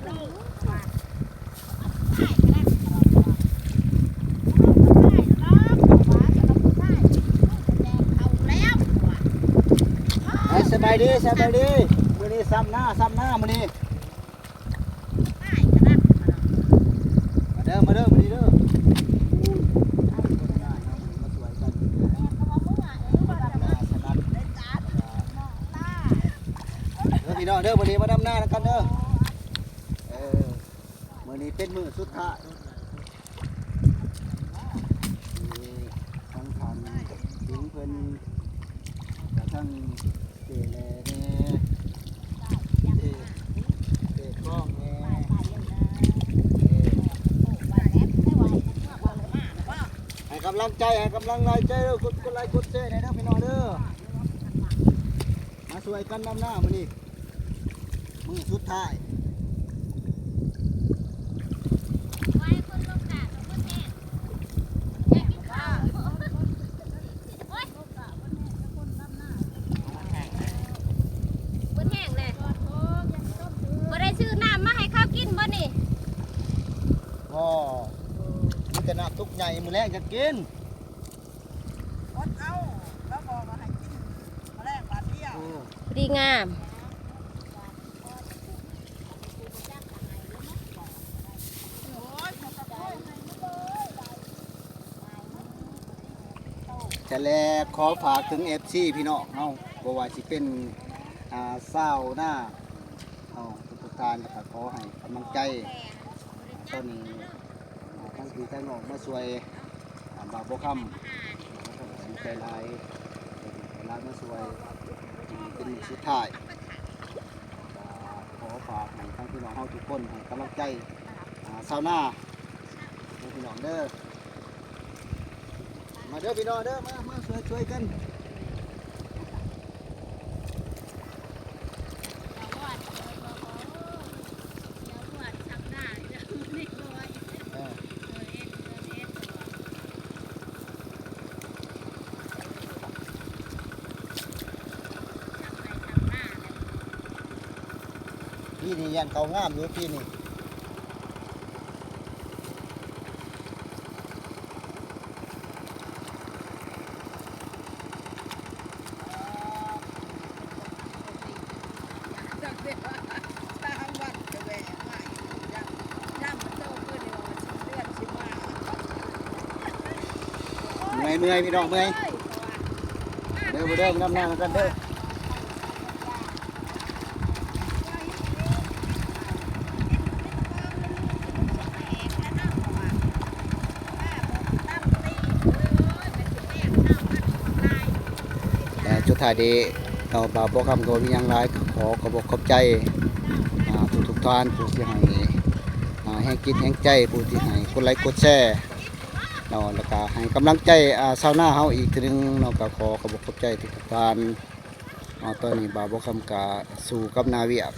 ເອີ ສະບາຍດີ ສະບາຍດີ ມື້ນີ້ຊ້ຳໜ້າ ຊ້ຳໜ້າມື້ນີ້ ມາເດີ ມາເດີ ມື້ນີ້ເດີ ມາຊ່ວຍກັນ ເດີພີ່ນ້ອງເດີ ມື້ນີ້ມາດຳນານຳກັນເດີ ເອີ ມື້ນີ້ເປັນມື້ສຸດທ້າຍ ທີ່ທາງທ່ານຫຍິງເພິ່ນ ແລ້ວກະທາງເຈ້ແລແດ່ ເຈ້ ເຈ້ກອງແດ່ ໃຫ້ກຳລັງໃຈ ໃຫ້ກຳລັງໃຈເດີ ກົດ ກົດໄລກົດແຊແດ່ເດີພີ່ນ້ອງເດີ ມາຊ່ວຍກັນດຳນາມື້ນີ້ ມື້ສຸດທ້າຍ ເບິດແຮງແລ້ວ ບໍ່ໄດ້ຊື້ນ້ຳມາໃຫ້ເຂົາກິນບໍ່ນີ້? ບໍ່ ມີແຕ່ນ້ຳຕຸກໃຫຍ່ ມື້ແລງຈະກິນ ອົດເອົາ ລາວບອກວ່າໃຫ້ກິນມື້ແລງບາດດຽວ ເອີ ພໍດີງາມ ຈະແລຂໍຝາກເຖິງເອັຟຊີພີ່ນ້ອງເຮົາ ບໍ່ວ່າຊິເປັນ ອ່າ ຊາວນາເຮົາທຸກໆທ່ານ ກໍຂໍໃຫ້ກຳລັງໃຈ ຕອນນີ້ ອ່າ ທັງພີ່ທັງນ້ອງມາຊ່ວຍ ອ່າ ບ່າວບົວຄຳ ດີໃຈຫຼາຍ ຫຼາຍມາຊ່ວຍ ເປັນມື້ສຸດທ້າຍ ກໍຂໍຝາກໃຫ້ທັງພີ່ນ້ອງເຮົາທຸກຄົນໃຫ້ກຳລັງໃຈ ອ່າ ຊາວນາ ເດີພີ່ນ້ອງເດີ ມາເດີພີ່ນ້ອງເດີ ມາ ມາຊ່ວຍ ຊ່ວຍກັນ ປີນີ້ຢ້ານເຂົ້າງາມຢູ່ປີນີ້. ເມື່ອຍ ເມື່ອຍ ພີ່ນ້ອງ ເມື່ອຍ ເດີ ມາເດີ ມາດຳນານຳກັນເດີ. ແລະ ສຸດທ້າຍນີ້ເນາະ ບ່າວບົວຄຳກໍບໍ່ມີຫຍັງຫຼາຍ ກໍຂໍຂອບອົກຂອບໃຈ ອ່າ ທຸກໆທ່ານ ຜູ້ທີ່ໃຫ້ ອ່າ ແຮງຈິດແຮງໃຈ ຜູ້ທີ່ໃຫ້ກົດໄລກົດແຊເນາະ ແລ້ວກໍໃຫ້ກຳລັງໃຈ ອ່າ ຊາວນາເຮົາອີກເທື່ອໜຶ່ງເນາະ ກໍຂໍຂອບອົກຂອບໃຈທຸກໆທ່ານເນາະ. ຕອນນີ້ບ່າວບົວຄຳກໍສູ້ກັບໜ້າວຽກ